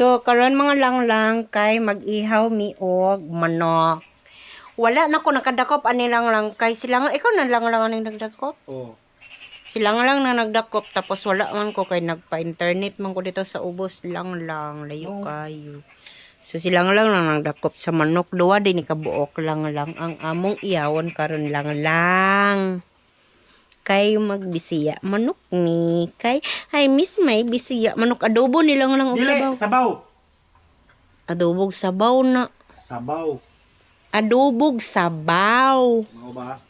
So karon, mga langlang, kay mag-ihaw mi og manok. Wala na ko nakadakop ani, lang lang, kay sila nga, ikaw na lang lang ang nagdakop. Oh. Sila nga lang na nagdakop, tapos wala man ko kay nagpa-internet man ko dito sa ubos, lang lang, layo kayo. So sila nga lang na nagdakop sa manok, duwa din ni kabuok, lang lang, ang among ihawon karon, lang lang. Kay magbisiya manok ni kay I miss my bisiya manok adobo nilang lang og Dili, sabaw. sabaw. Adobog sabaw na. Sabaw. Adobog sabaw. Mao ba?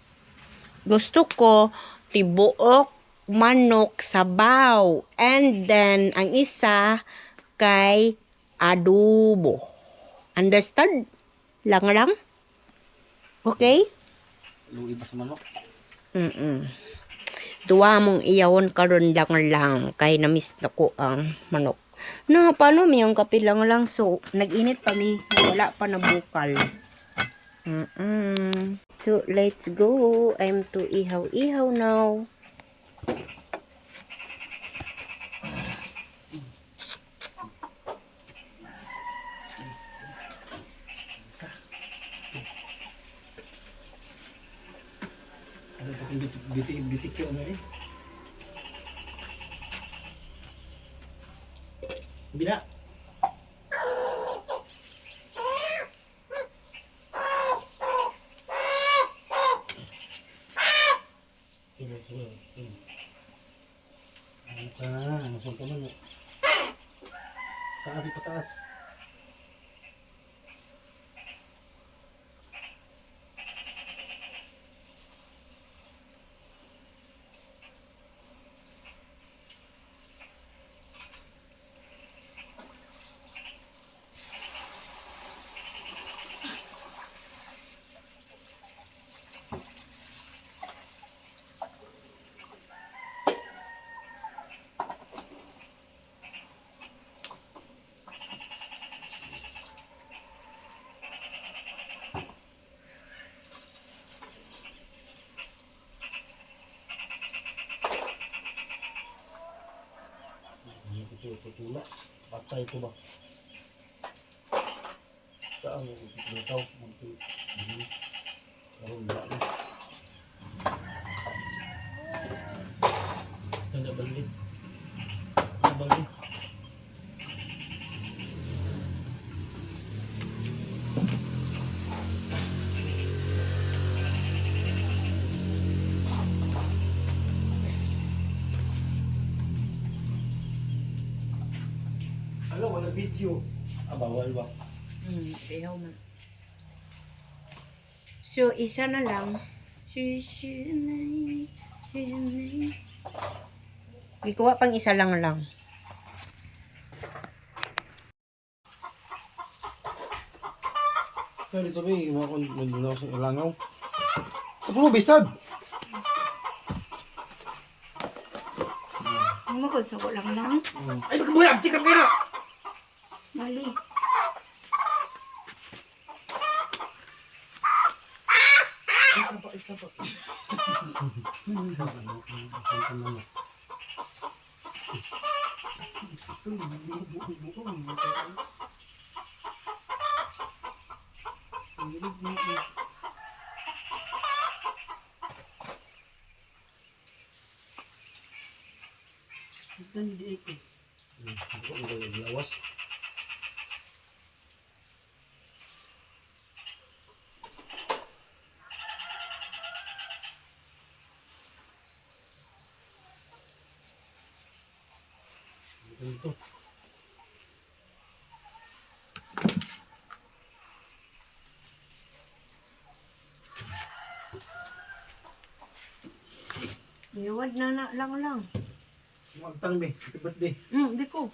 Gusto ko tibuok manok sabaw. And then, ang isa kay adobo. Understand? Lang lang? Okay? Lugi ba sa manok? Duwa mong iyawon karon, lang lang, kay na-miss na ko ang manok. Na, paano mi ang kape, lang lang? So, nag-init pa mi. Wala pa na bukal. So, let's go. I'm to ihaw-ihaw now. Ano ito kung biti biti ano eh? Bina. Ano ka? Ano ka man? Eh? Taas, ipataas. Ito, tutula. Patay ko ba? Saan mo ito? Karoon ba na? Saan na balik? Saan balik? Ala, wala video. Ah, bawal ba? Ihaw man. So, isa na lang. Sisinay, sisinay. Gikuha pang isa, lang lang. Kaya dito ba, yung mga kung nandun ako sa ilangaw. Kapulo, bisag! Ano ko sa lang lang? Ay, magkabuhay! Abtik lang kayo na! Mali. Isa pa, isa pa. Isa pa, isa pa. Lawas. Ito. Iwad na na lang lang. Magtang be. Happy birthday. Di ko.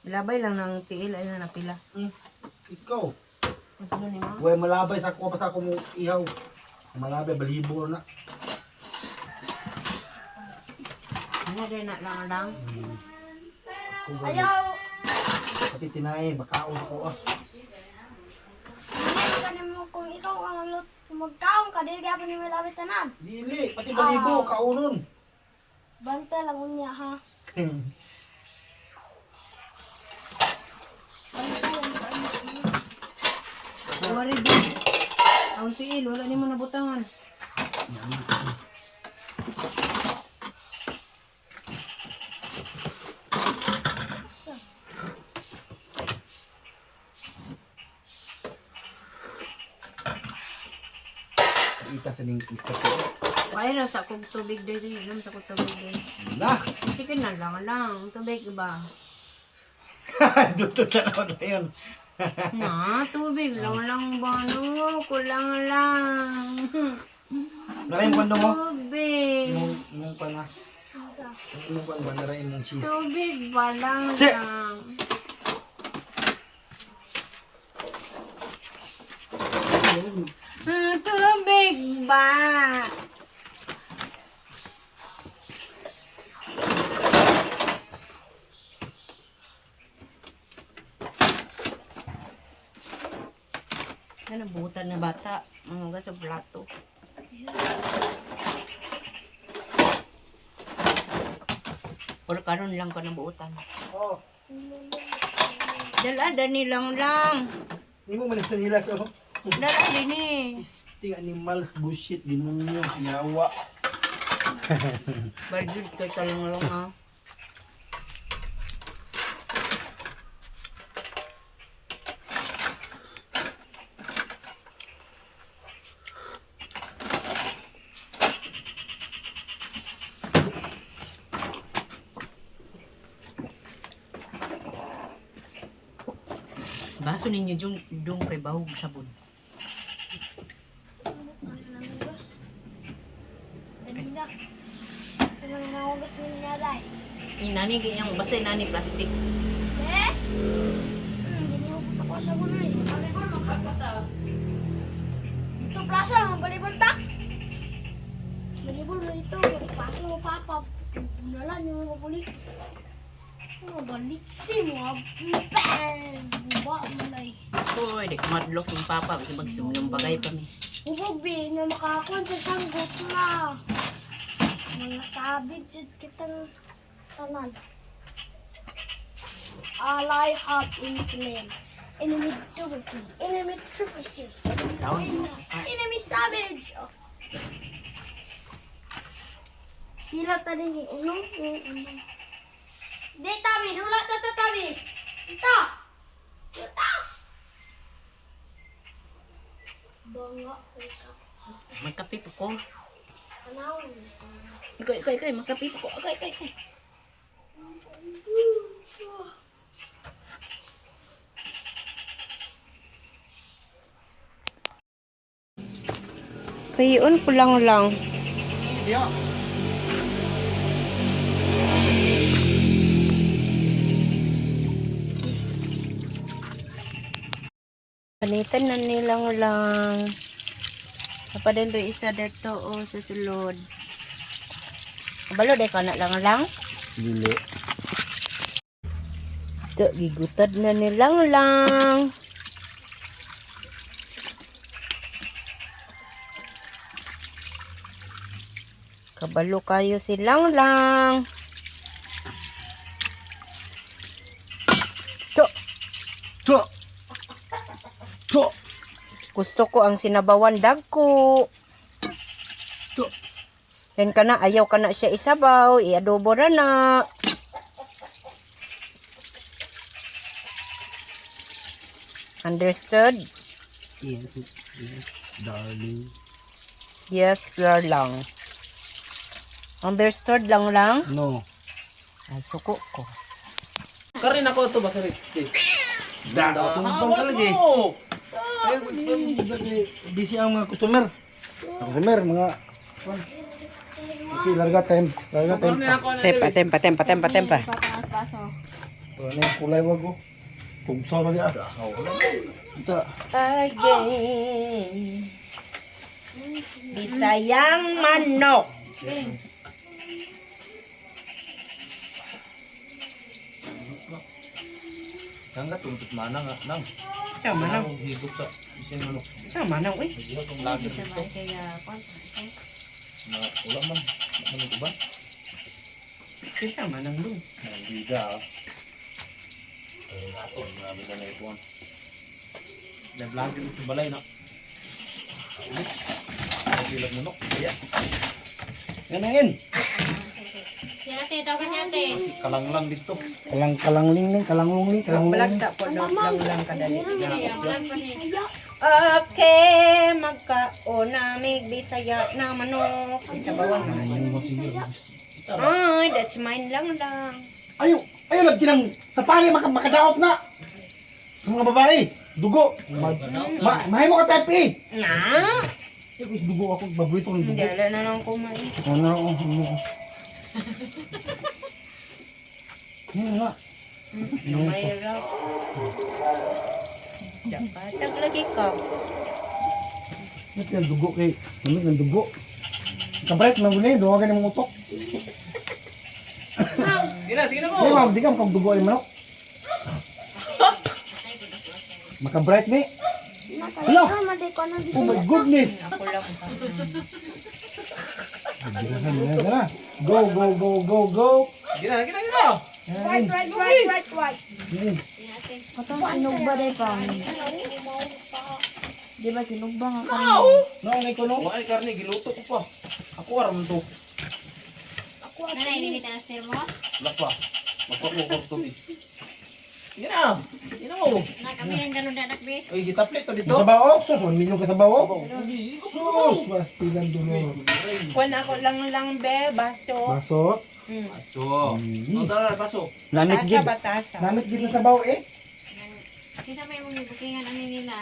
Labay lang ng tiil ay na napila. Ikaw. Ano ni ma? Buhay malabay sa ako pa sa ako mo ihaw. Malabay balibo na. Ano din na lang lang? Ayaw. Pati tinay, bakaon ko ah. Ay, kanin mo kung ikaw ang magkaon ka, dili gyapon nimo labit tanan. Dili, pati balibo, kaunon. Banta lang unya ha. Banta lang kayo. Wari di. Ang tiil, wala nimo nabutangan. Sa. Ita sa ning iska ko. Ay, ra sa kog tubig dito, inom sa kog tubig dito. Na. Sige na lang lang, tubig ba? Dito tanaw na yun. Na, tubig lang lang ba no? Kulang lang. Naray mo kwando mo? Tubig. Imong imong pa na. Sa. Imong kwan ba naray imong cheese. Tubig ba lang Che! lang. Ah, tubig ba? Ano, butan na bata. Mga sa plato. Pero karon lang ko ng buutan. Oh, Dala, dani lang lang. nimo man sa nila so. Dala, dini. Tisting animals bullshit demonyo yawa. Badud kay kalong lang ha. Baso ninyo yung dong kay bahog sabon. Ano nang gas? Kanina. Ano nang gas nila dai? Ni nani yung basta nani plastic. Eh? Ginihugot ako sa gunay. Balibol, magkakata. Dito plaza, mabalibol ta. Balibol mo dito. Magpasok mo papa. Nalan yung mga bulik. Mga balitsi mo. Bang! Buba mo na eh. Uy, di ko madlok sa papa kasi magsumlong bagay pa mi. Hubog be, na makakuan sa sanggot na. Mga sabit jud kitang tanan. Alay hot insulin. Enemy double kill. Enemy triple kill. Taon. Enemy savage. Oh. Pila ta din ni uno. Uno. Di tabi, dula ta ta tabi. Ito. Ito. Banga ka. Magkape po ko. Anaw. Ikaw, ikaw, ikaw, magkape po ko. Ikaw, ikaw, ikaw. Kayon ko lang lang. Diya. Panitan na nilang lang. Kapadendo isa dito o sa sulod. Kabalo day ka na lang lang. Dili. Ito, gigutad na nilang lang. Kabalo kayo silang lang. Ito, To. To. gusto ko ang sinabawan dagko. To. Yan ka na, ayaw ka na siya isabaw, iadobo na na. Understood? Yes, yes, darling. Yes, lang. Understood lang lang? No. Ay, suko ko. Karin ako ito ba sa Da, tumbang ka lagi. Ay, busy ang mga customer. Customer, mga Okay, larga time. Larga time. Tempa, tempa, tempa, tempa, tempa. Ano yung kulay wag oh. Tugsaw na diya. Ito. Again. Bisayang manok. Hanggat tuntot mana nga nang. Sa manang. Ang higop sa isang manok. Sa manang uy. Nagihaw tong lager dito. Na wala man. Ano ba? Sa manang dun. Nandida ah. Ato, grabe ka na ito. Na vlogger ito balay na. Ulit. Ang manok. Kaya Yan na yan. Si ate, tawagan si ate. si kalanglang dito. Kalang kalang ling ling, kalang lung ling, kalang lung Balag ling. sa po lang lang kadali. Bisaya. Okay, magkaon mig Bisaya na manok. Isabawan man na siya. Bisaya. Ay, that's mine lang lang. Ayo, ayo lagi nang sa pare maka makadaop na. Sa mga babae, dugo. Ma, ma, mahimo ka type A. Na? Eh, kus dugo ako, paborito ko ng Hindi, dugo. ala na lang kumain. Ano ako, ano ako. Ano nga? Mahirap. Dapat lagi ka. Ito yung dugo kay, ano yung dugo. Kabret, manggulay, dugo ka ng utok. Sige na, sige na Di mo. ba, di ka makagdugo ang manok. Makabright ni. Hala! Nakalaman, maday ko ng Oh my Bisaya. goodness! Ako lang. Go, go, go, go, go. Sige na, sige na, sige na. Right, right, right, right, right. Katong sinugba day pa. Di ba sinugba nga kami? No, ano ko no? Wala karne, giluto ko pa. Ako aram to. Nanay, ninita na sir mo. Wala pa. Magpakuha ko tubig. Sige na. Sige na mo. Na kami lang ganun na anak, be. Uy, gitaplit to dito. Sa baok, sus, 1 million ka sa baok. Sus, pastilan dulo. Kuan ako lang lang be, baso. Baso. Paso. Oh, tara, paso. Namit Tasa gid. ba tasa? Namit gid na sa baok eh. Kinsa may mong gibukingan ani nila.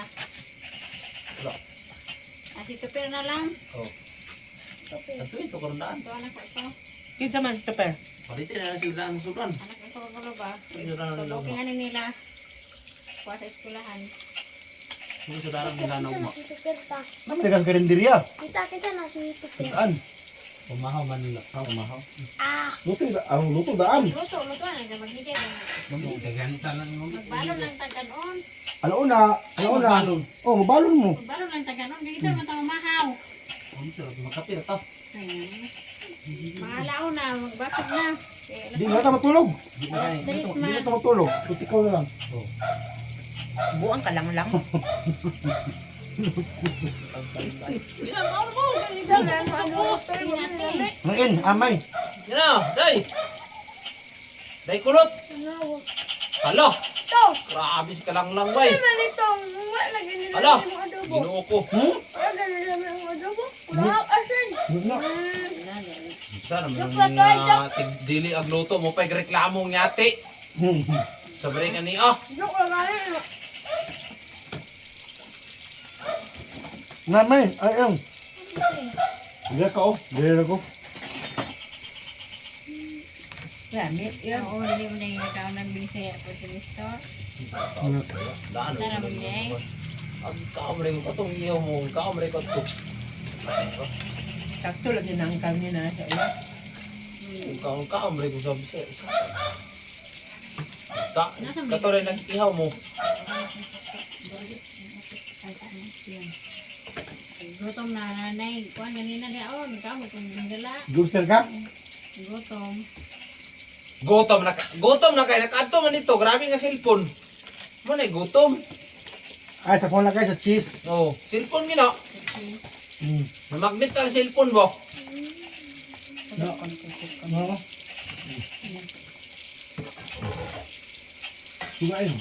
Wala. Ah, si Tupir na lang. Oh. Ato ito karundaan. Ito anak ko ito. Kinsa man si Tupper? Palitin na lang sila ang sudan. Anak ko ko ba? Sudan So, nila booking ani nila. Kuha sa eskwelahan. uma. Sudan nila na uma. Si Tupir ta. Namit kang karinderya. Kita, kita na si Tupir. Daan. Umahaw man nila. Umahaw. Ah, Luto ang luto daan. Luto, luto na maghigay. Magbalon lang taganon. Alauna, alauna. Oh, mabalon mo. Magbalon lang taganon. Ganito man ta mamahaw. Makapi na ta. Mga lao na, magbakit na. Eh, Di na ta matulog. Dalis Di man. na ta matulog. Tuti ko na lang. Buang ka lang lang. Ngayon, amay. Yan na, day. Day kulot. ano? Hala. Ito! Grabe si kalanglang bay. Naman ito, wala ganun Hala. lang yung adobo. Ginoo ko. Hmm? Wala ganun lang yung adobo. Wala akong asin. Wala. Sana man Joke lang tayo, nga tigdili ang luto mo pa'y reklamong yati. Sa break ani ah. Joke lang ano. Namay, ay ang. Dire ka oh, dire ko. Lami, yan. Oo, hindi mo na yung ikaw ng Bisaya po si Nestor. Daan. Tara, Bigay. Ang kaamre ko katong iyaw mo, ang kaamre ko to. Sakto lagi na ang kami na sa iya. Ang kaamre ko sabi sa. Ta, kato rin nag-ihaw mo. Gutom na nanay. Kuan ganina di oh, nagkaon kung dala. Gusto ka? Gutom. Gutom na kay nakaadto man nito, grabe nga cellphone. Mo na gutom. Ay, sa phone lang kayo, sa cheese. Oh, cellphone gina. Hmm. Namagnet ang cellphone mo. No. No. Tugain.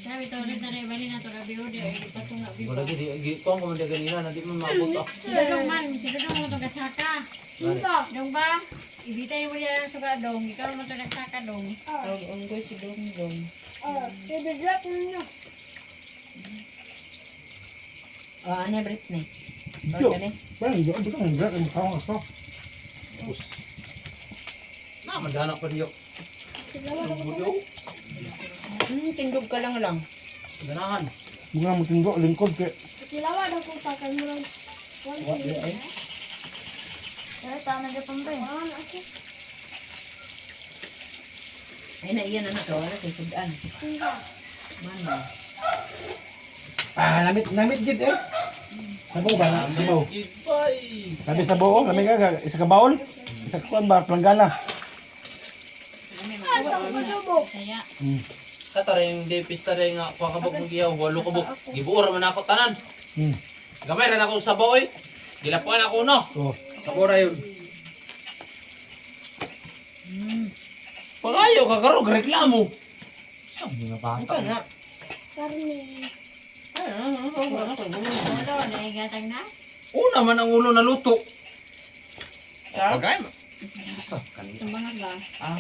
Sabi to ulit na bali na to gabi odi ay patunga bi. Wala gid gi ko man ganina na di man maabot ah. Si Dodong man, si Dodong mo to gasaka. Ito. Dong ba? Ibitay mo diya suga dong, ikaw mo to nagsaka dong. Ang unggoy si Dong Dong. Ah, bibiglat ninyo. Ah, ano Britney? Yo. Ano? Bueno, yo yo tengo un gran mukha ko. Na mandana pa niyo. Budo. Tindog ka lang lang. Ganahan. Mga mo tindo lingkod kay Kilawa daw kung takay mo lang. wa di ay. Pero tama na pa ba? Ah, asin. Ay na iyan anak wala sa sudan. Man. Ah, namit namit gid eh. Sabaw ba? Sabaw. Goodbye. Sabi sa buo, kami ka isa ka baol. Isa ka kuan ba planggana. Kaya Kato rin di pista rin nga kuha kabuk mong giyaw, walo kabuk. Gibuor man ako tanan. Gamay ra na akong sabaw oy. Gilapuan ako no. Oh. Sabaw ra yun. Pangayo ka karog reklamo. Sa mga bata. Karne. wala na igatag na. Una man ang ulo na luto. Pagay man. Sa kanina. Tumbangan ba? Ah.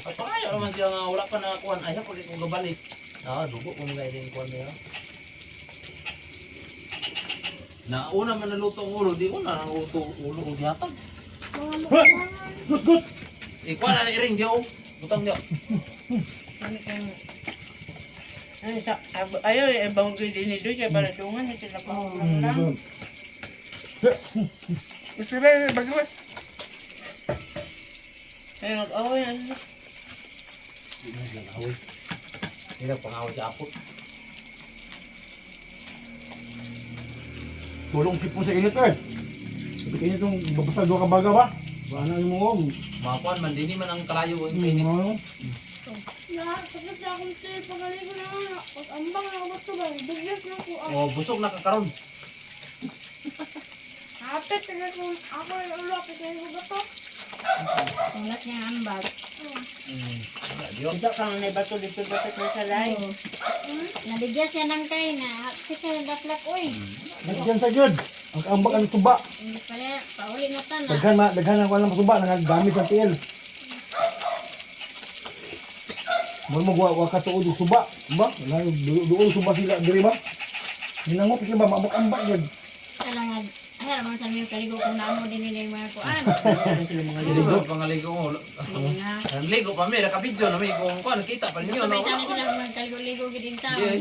Ay, pangayo naman siya nga wala pa nakakuan. Ay, ako ko gabalik. Ah, dugo ko mga din kuan niya. Na una man naluto ang ulo, di una ang luto ulo ang gihatag. Gus gus. Ikuan na iring di oh. Butang di. Sami kang Ay, sa, ayaw, eh, bangko din ito siya para dungan na sila pa lang. Gusto ba, bagawas? Ay, nag-away na sila. Hindi na pangaway sa apot. Tulong sipon sa init eh. Sabi kayo itong babasa doon ka baga ba? Ba na yung mga Mga kuan man dini man ang kalayo ang init. Na, tapos na akong tayo. Pagaling ko na nga. Pag ambang na ako ba? Biglas na ko. Oh, busog na ka karon. Hapit na ko. Ako yung ulo. Hapit na yung bato. ulat niya ang ambag. Diyo. Ito kang may bato dito bato na sa lain. Nabigyan siya ng kay na hapit siya ng daplak oy. Nagyan sa gyud. Ang ambak ang tuba. Hindi pala pauli na ta na. Daghan ma, daghan ang kuan suba nagagamit sa tiil. Mo mo wa wa katuod og suba, ba? Wala duol suba sila diri ba? Ninangot kay ba maabak ambak gyud. Talangan. Ay, ramon sa miyo kaligo kung naamo din nila yung mga kuan. Ligo pangaligo ko. Sige nga. Ang ligo pa mi, nakabidyo na mi kung kuan kita pa ninyo May no. tama sila mga kaligo-ligo gid din taon. Di.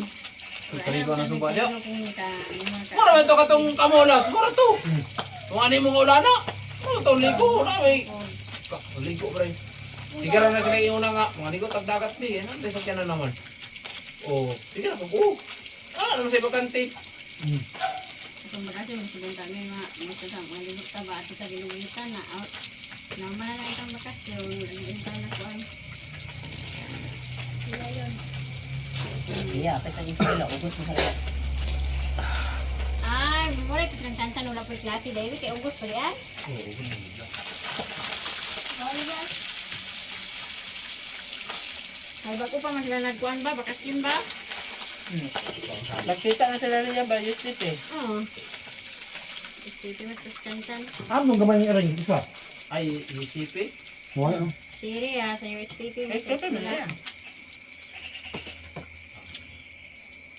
Kaligo na suba diyo. Kung ka, mga ka. Mura man to katong kamolas, mura to. Kung ano yung mga ulana, mura to ligo na may. Ligo pre. Sige ra na sila yung una nga, mga ligo tag dagat di, ano sa tiyan na naman. Oh, sige na pag Ah, ano sa ibakante? Kung bakasyon, masubang kami mga mga sa mga libot ta ba ato sa ginugitan na out. Naman na itong bakasyon, ang tayo na kuan. Iya, pa sa sila ugos mo sa Ay, mura kit lang tantan wala pa klase dahil kay ugos pa diyan. Ay, bago pa man sila nagkuan ba? Bakasyon ba? Nagkita na sila niya ba Yusuf eh. Oo. Isipin mo sa tantan. Among gamay ni aring isa. Ay, UCP. Wala no. Siri ah, sa USTP mo Eh, sa siyempre, sila.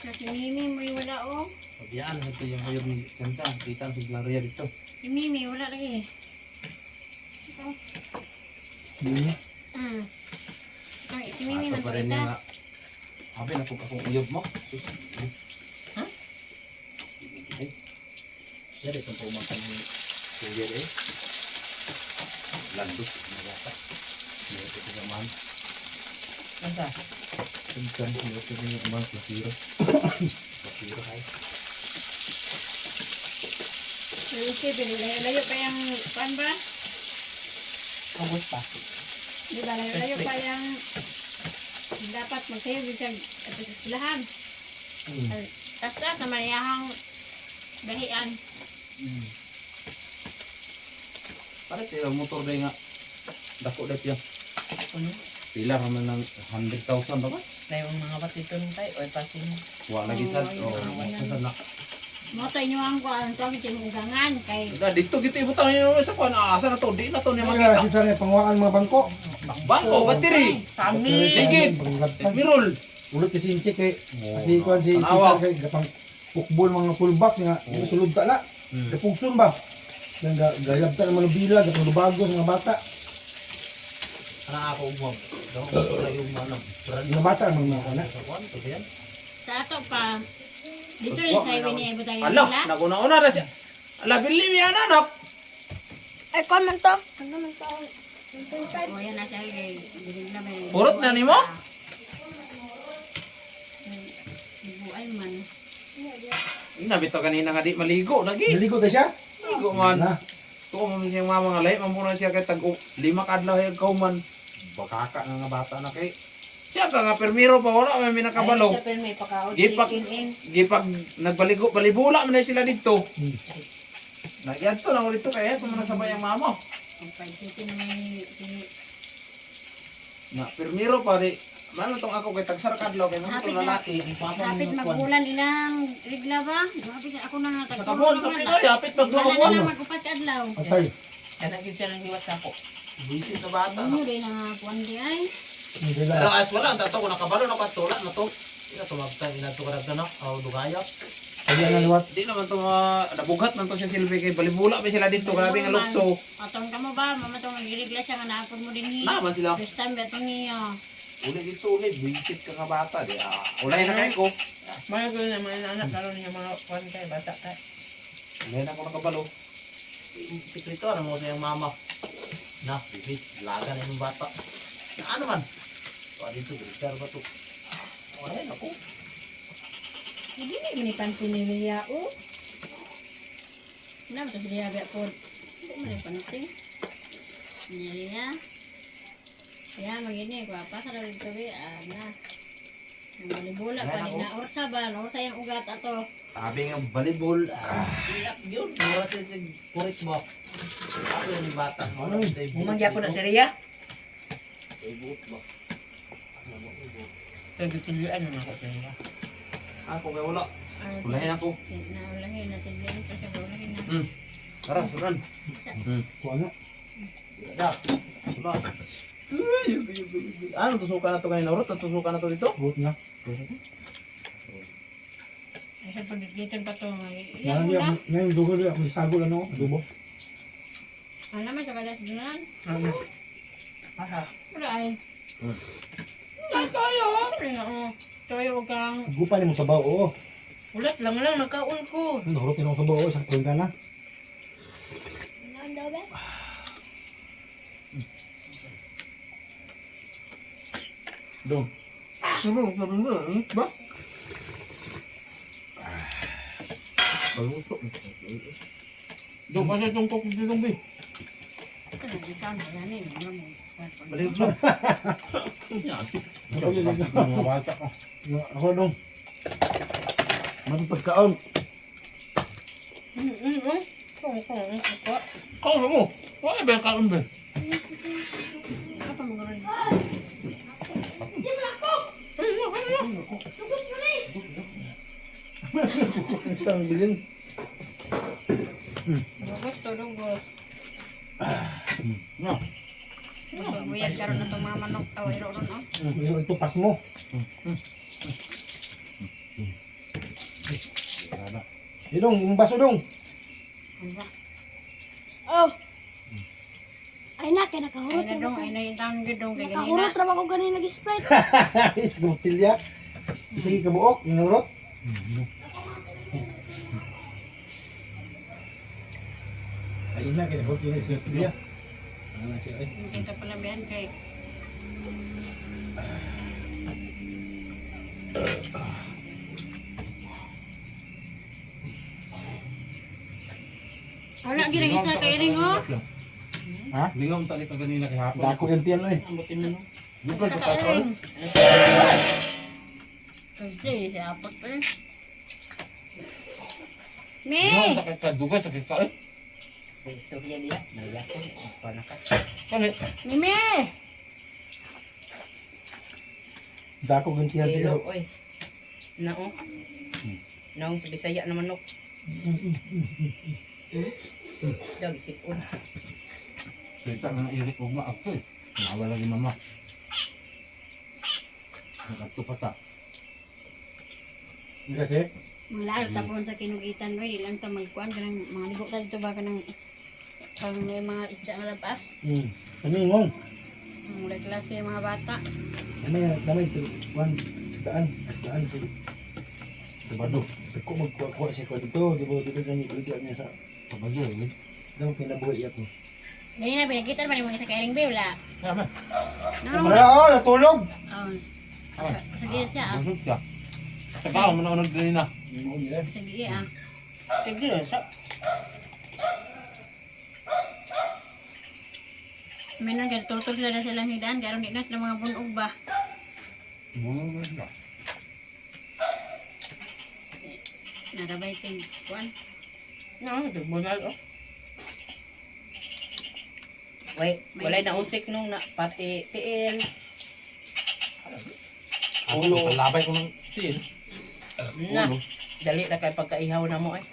Kasi Mimi mo yung wala oh. Pabiyaan na ito yung hayop ni Santa. Kita ang siglang riya dito. Si Mimi wala lagi. Di. Ay, si Mimi Ato man pa rin kita. niya nga. Abi na kung akong uyab mo. Ha? Ay. Yari itong pumakan ni Kuya eh. Landos na yata. Hindi ito samahan. Asa? Tagkan, hindi ito niya kumahan. Masiro. Masiro ay. USTP, layo-layo pa yung kuan ba? Ugos pa. Di ba, layo-layo pa yung dapat magtayo bisag at sa eskwelahan. Tas-tas na mariyahang bahian. Palit eh, ang motor na nga. Dako dahil yan. Ano? Pila naman ng 100,000 ba ba? Na yung mga batiton tayo oy pasin. Wala lagi sad. Oo, Oh, ayun. sad na. Mo to inyo ang kuan to ang ugangan kay Da, dito gito ibutang yun sa kuan asa na to di na to niya Wala makita. si sir panguhaan mga bangko. Bangko battery. Kami. Ligid. Mirol. Ulot kasi yung check eh. Kasi kuan si Tanawa. Cesar kay gapang pukbol mga full box nga mm. Sulod ta na. Gapugson ba? Nang gayab ta ng mga bila, gapang lubago sa mga bata. Ana ako umwag. Daw ko na yung ano. Brand Mga bata ang mga ana. sa kuan to yan. sa ato pa dito rin sa highway ni ibutang Ala, nila. naguna-una na siya. Ala bili mi anak. Ay, kon man to. Ano man to? 1.5. O yan na siya kay giling na may. Purot na nimo? Buay man. Nabito kanina nga di maligo lagi. Naligo ta siya? Maligo man. Na. Tuo man siyang mama nga lahi man po na siya kay tag lima ka adlaw ay kauman. Bakaka nga nga bata na kay. Siya ka nga permiro pa wala may minakabalo. Ay, siya may pakaon. Gipak Chicken in. gipag nagbaligo balibula man na sila dito. Hmm. Nagyadto na ko dito kay ito man na sabay ang mama. Ang fried chicken na may si Na permiro pa di. Mano tong ako kay tagsar kadlaw kay mga Hapit itong na. lalaki ang papa Hapit mo kuwan. magulan ilang rigla ba? Hapit ako na Sa kabuan sa Pinoy hapit magduha ka Wala buwan. na lang magupat adlaw. Atay. Kanang gid siya nang hiwat ako. Buisit na bata. Ano rin ang kuan di ay. Hindi Pero lang. as wala ang tato ko nakabalo na patula na to. Ina tumagtay ina to karag na aw dugaya. Kaya na liwat. Di naman to ma nabughat man to si Silvi kay balibula pa sila dito grabe nga lukso. Atong kamo ba mama tong nagrigla siya nga naapod mo din hi. Naman sila. First time ba itong niyo. Uli dito uli buisit ka nga bata di. Ah, ulay na kay ko. Mga gud na mga anak karon niya mga kuan kay bata kay. Ulay na ko nakabalo. Sikreto ano mo sa iyang mama. Na, bibi, laga na yung bata. Na, ano man? To dito gritar ba to? Ulay na ko. Hindi ni man ipansin ni Ria o. Wala ba ito si Ria ba po? Hindi man ipansin. Ni Ria. Kaya magini ko pa sa dito be ana. Ang Balibula pa ni na orsa ba? Orsa yung ugat ato. Sabi nga balibol. Ah, iyak yun. Mura siya sa kurit mo. Sabi ni bata. Humang gyapon na si Ria. Ay, buot ba? Kay gituluan na ako sa iya. Ako kay wala. Ulahin ako. Naulahin na tignan kasi ulahin na. Tara, suran. Kuha na. Ya. Sula. Uy, uy, uy, uy. Ano tusukan na to kanina? Urot, tusukan na to dito? Buot na. Ay sa pagditan pa to. Iya Ngayon, wala. ngayon dugo niya. May sagol ano. Adobo. Alam mo sa kalas dunan. Aha. Wala ay. Ay, tayo! Ay, Toyo og kang Gupa ni mo sabaw. Oo. Ulat lang lang nakaon ko. Nahurot ni mo sabaw. Oo. Sa kuwenta na. Ano daw ba? Dong. Sabi mo, ba? Baluto. Dong, kasi itong kok dito, bi. Balik mo. Mga bata ka. Ako dong. Matong pagkaon. Kaon mo. Wala ba kaon ba? Isang bilin. Dugos to dugos. No. Buyag karon na tong mga manok aw iro ron oh. Ito pas mo. Eh, dong, yung baso dong. Oh. Ay na, kay Ay nakahurot. na dong, ay na yung taon gyud dong kay ganina. Nakahurot ra ba ko ganina nag-sprite? It's gumatilya. Sige kabuok, yung nurot. Ay na, kinahurot yun is gumatilya. Ano na siya ay. Kita pala biyan kay Wala gid ang isa kay ring oh. Ha? Lingaw tali ka ganina kay hapon. Dako yung tiyan eh. Ang buti mo no. Bukan Isa sa kay kaon. ring. Kasi siya apot pa. Lingaw Mi! ta kay kadugay sa kay kaon. Sa istorya niya, nalakon pa na ka. Kani. Mimi! Dako yung tiyan Kilo siguro. oy. Nao. Naong sa Bisaya na manok. Dag sikon. Kita nga irik og maak eh. Nawa lagi mama. Nakadto pa ta. Kasi, Mga tapon sa kinugitan ko, di lang ta magkuan kanang mga ligo ta dito ba kanang pang may mga isda nga labas. Kamingong. Ang wala klase yung mga bata. Damay, damay, one, daan, daan. Sabado. Ko magkuha-kuha siya ko dito, di ba, di ba ganyan, iligya niya sa, Sabado eh. damo kinabuhi ako. Dili na pinakita pa ni mga isa kay Ring Bay wala. Tama. No. Wala, oh, natulog. Oh. Sige siya ah. Busog siya. Sa kaon mo na unod din na. Sige ah. Sige na sa. Meron kay turtur sila na silang higdaan karon di na sila mga bunog ba. Narabay ting kuan. No, bunal oh. Wait, walay na usik nung na pati tiil. Ulo. Labay ko ng tin. Na. Dali na kay pagkaihaw na mo eh.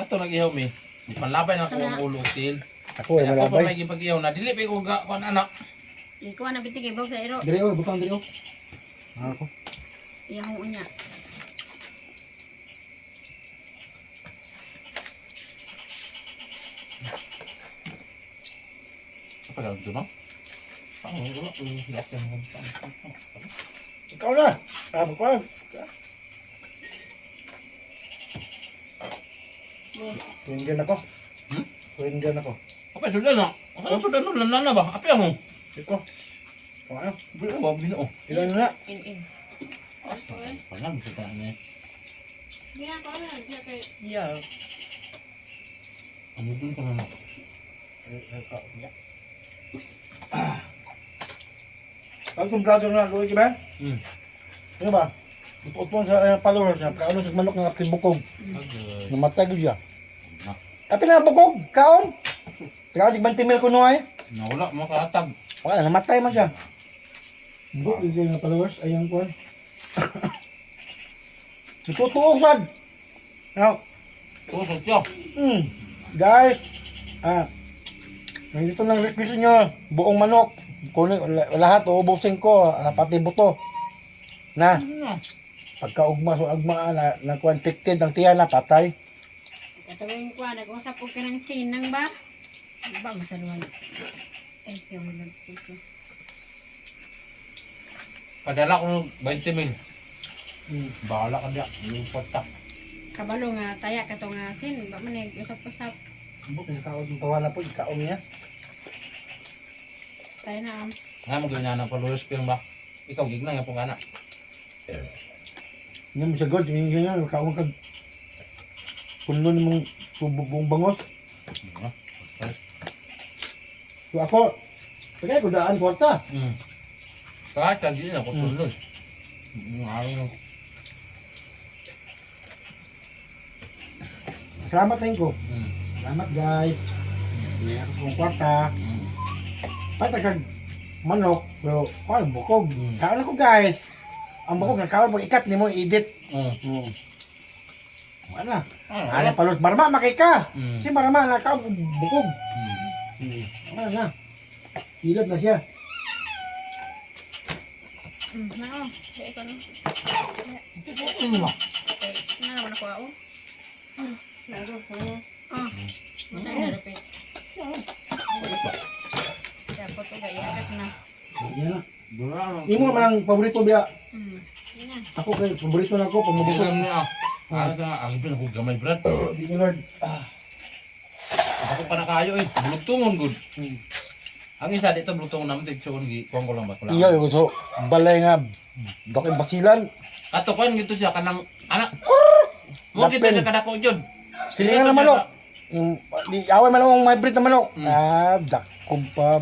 Ato nag-ihaw mi. Di panlabay na ko ang ulo til. Ako ay Kaya ako pa malabay. may gipag-ihaw na dili pa ko ga kuan anak. Ikuan na biti kay bog sa iro. Diri oh, butang diri oh. Ako. Iyahong unya. Apa daw dito no? Pang ulo, gas yung Ikaw na. Ah, magkuhan. Kuwinggan ako. Hmm? Kuwinggan ako. Apa sudah na? Ano sudah no lan na ba? Apa mo? Ikaw. Kung ano? Bilo ba bilo. Ilan na? In in. Wala mo sa ni. Gina ko na siya kay Yeah. Ano dun ka na? Ang itong vlogger na, Luigi ba? Hmm. Ano ba? Utuan sa followers niya, kaon sa manok nga bukog. Agay. Namatay gyud siya. Na. Kapi na bukog, kaon. Taga sig 20 mil kuno ay. Nawala mo kahatag. Wala, namatay man siya. Bukog gyud siya nga followers ayang kuan. Tutuog sad. Now, Tusok siya. Guys, nandito lang request nyo, buong manok. Kunin lahat, uubusin ko, pati buto. Na, pagkaugma so agma na na kuan infected ang tiyan na patay. Katawin ko nag-usap ko kanang sinang ba? Ba masaluhan. Ay, siya mo lang ito. Padala ko ng 20 mil. Bahala ka diya. Lupat ta. Kabalo nga taya kato nga sin ba man nag-usap-usap. Buk sa kaon ng tawa na po, ikaon niya. Tayo na am. Nga mo ganyan ang followers ko yung ba? Ikaw gigna nga pong anak. Hindi mo siya god, hindi niya kaon ka puno ng mong buong bangos. So ako, kaya ko daan kwarta. Kahit kagi na ko tulod. Araw na. Salamat na ko. Salamat guys. Hindi ako sa kong kwarta. Pata kag manok, pero kuan bukog. Kaon ako guys. Ang bukog nga kaon pag ikat nimo edit. Wala. Ah, Ano palos marama makika. Mm. Si marama na kaon bukog. Wala na. Ilot na siya. Na oh, di ko no. Na naman ako ako. Ah. Tayo na repet. Dapat ko kaya na. Yan na. Imo man ang paborito biya. Yan na. Ako kay paborito na ako pag mabusog. Mabusog niya. Ah, sa ang pinako gamay brad. Di ni Lord. Ako pa na kayo eh. Bulugtungon gud. Ang isa dito bulugtungon naman tigsuon gi kuan ko lang ba kulang. Iya so balay nga dok basilan. Kato kuan gito siya kanang anak. Mo gito Lapin. siya kadako jud. Silingan na manok. Yung di away man ang hybrid na manok. Ah, dakom pa.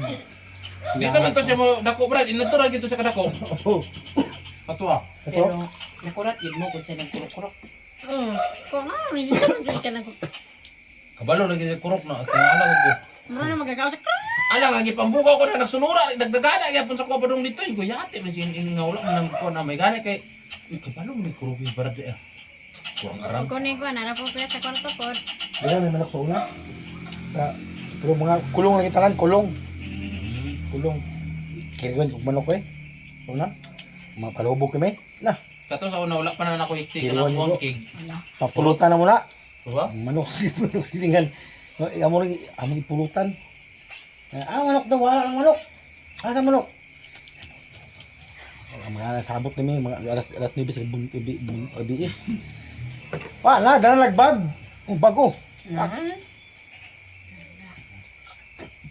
Di naman to siya mo dako brad, inatural gito siya kadako. Oh, Kato ah. ito. Pero nakurat gid mo kung sa nagkurok-kurok. Oh, ko nga ni dito man ka nag. Kabalo lagi siya kurok na tingala ko. Mura na magagaw sa Ala nga gipambukaw ko na nagsunura nagdagdagana gyapon sa kuha padung dito. Ko yati man sin in nga wala man nang kuha na may gani kay uy kabalo may kurok yung brad eh. Kurang aram. Ko ni ko nara po kuya sa kwarto ko. Wala may manok sa una. Ah, pero mga kulong lagi tanan, kulong. Kulong. Kirigon kog manok eh. Una. Mga palubog kami. Na, Kato sa una wala pa na nako hikti Kiriwan kanang nito. kuang kig. papulutan na muna. Diba? Manok si manok silingan. No, amo rin amo ipulutan. Ah, manok daw wala ang manok. Ah, sa manok. Ang mga sabot nami mga alas alas 9 sa bun gabi bun gabi eh. Wala, dala lagbag. Ang bago.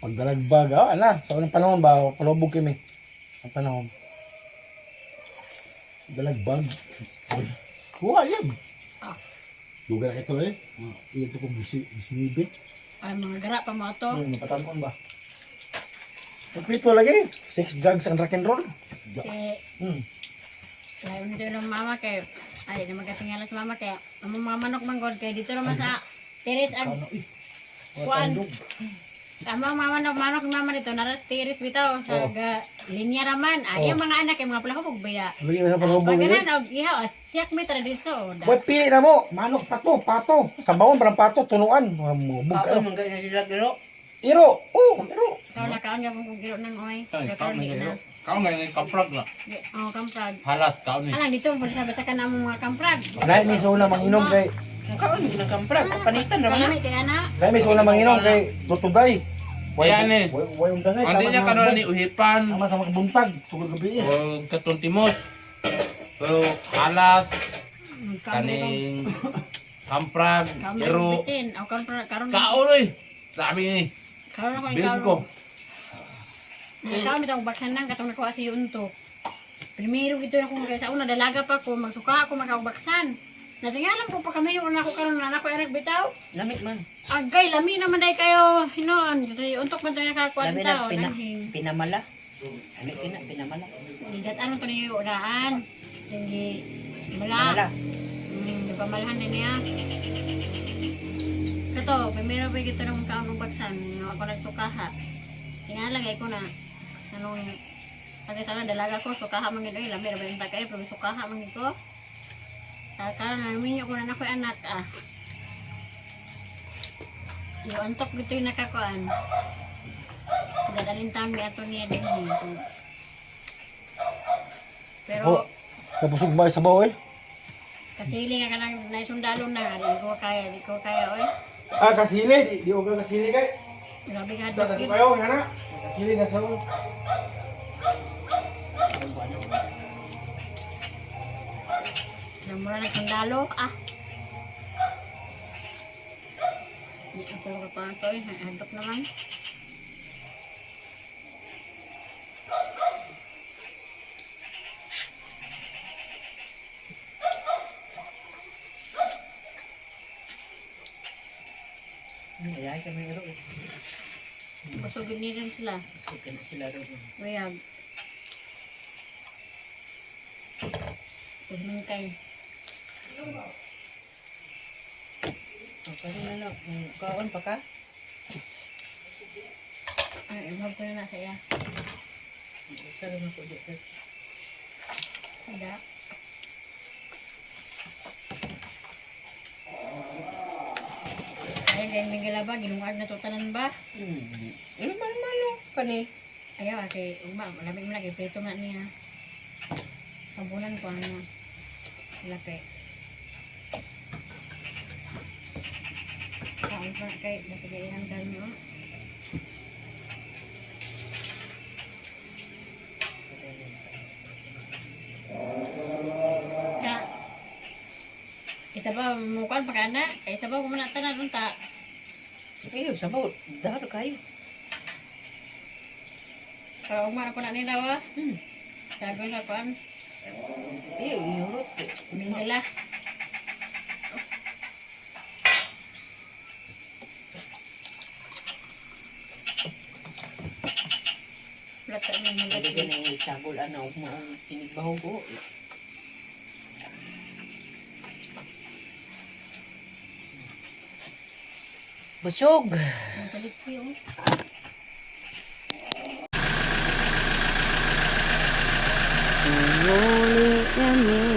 Pagdalagbag, ah, ala, sa unang panahon ba, palubog kami. Ang panahon. Dalagbag. Kuha yan. Ah. Duga na ito eh. Iya ito kong bisinibit. Ay, mga gara pa mo to. Ano, napatampon ba? Pagpito lagi. Sex, drugs, and rock and roll. Si, layo nito ng mama kay, ay, na magkatingala sa mama kay, ang mga manok man god kay dito naman sa tiris ang Ano, eh. Wala Kuan. tayong dog. Ang mga manok manok mama dito nara tiris bitaw sa Oh. ga, linya raman. Ay, Oh. ang mga anak ay mga palahubog baya. Lagi na sa palubog Pag lagi. kanan og ihaw as siyak mi tara dito. oh, da. Boy, pili na mo. Manok, pato, pato. Sabawon, parang pato, tunuan. Mubog Kaon kayo. man gani sila giro. Iro. Oh, iro. Kaon na kaon gyapon kong giro nang oy. Ay, Pero kaon karon di na na. Kaon nga yung kamprag na. Di, oh, kamprag. Halas, kaon ni. Alang dito mo sa basa ka na among mga kamprag. Lahi may suna manginom kay Ang kaon gid kamprag, panitan ra man. Kalami kay ana. Lahi may suna manginom kay tutuday. Kaya ni. Way undangay. Ang di niya kanon ni uhipan. Tama sa mga buntag. Sugod gabi eh. O katong timos. Pero halas, Kaon kaning kamprag, kaon iro. bitin. Aw kamprag karon. Kaon oy. Dami ni. Karon ako Bilog ko. Kaon bitong baksan nang katong nakuha si Yunto. Primero gito na kung kay sa una dalaga pa ko magsuka ako makaubaksan. Natingalan po pa kami yung una ko karon na ako anak bitaw. Lamit man. Agay lami naman day kayo hinoon. Untok man tayo nakakuan Lami na tao pina, anhing. pinamala. Ano kina pinamala? Gigat ano to niyo unaan. Tinggi mala. Pinamala. Pamalahan din niya. Kato, primero pa gito ng kaon ng baksan. Nga ako nagsukaha. Tingala kay ko na anong Pag sa dalaga ko, sukaha man gid oy, lami ra ba yung tagay, pero sukaha man gid ko. Karon na minyo ko na nako anak ah. Yo antok gito yung nakakuan. Dadalhin taon mi ato niya din. Pero Oh, Nabusog ba sa baw eh? kasili nga kanang naisundalo na, di ko kaya, di ko kaya oy. Ah, kasili. Di, di og kasili kay. Grabe ka Tata dukit. kayo nga na. Kasili na sa Namura na sundalo ah. Di ako ka pa to eh, hadlok naman. Ay kami iro. Busog ni rin sila. Busog na sila ro. Wayag. Pagmingkay. Ang karon na lang, kaon pa ka? Ay, ibhag ko na na sa iya. Isa ra man ko di. Ada. Ay, kay Miguel ba, ginungag na to tanan ba? Eh malo kani. Ayaw, ate, ugma, lamig mo na, kay prito nga niya. Sabunan ko, ano, lapi. Kaon pa, kay, napagaihan ka niyo. Ka, isa ba, mukuan pa ka na? Kay isa ba, kumana tanan, unta. Ayo sabaw, daro kayo. Kaya ugma na ko na nila, wa. Hmm. Sabi sa kuan, Ayo iurot. Mingala. Wala sa amin mga Dili gani isabol ana og maong tinigbahog ko. Busog. Ang palit ko yun. Nguli kami.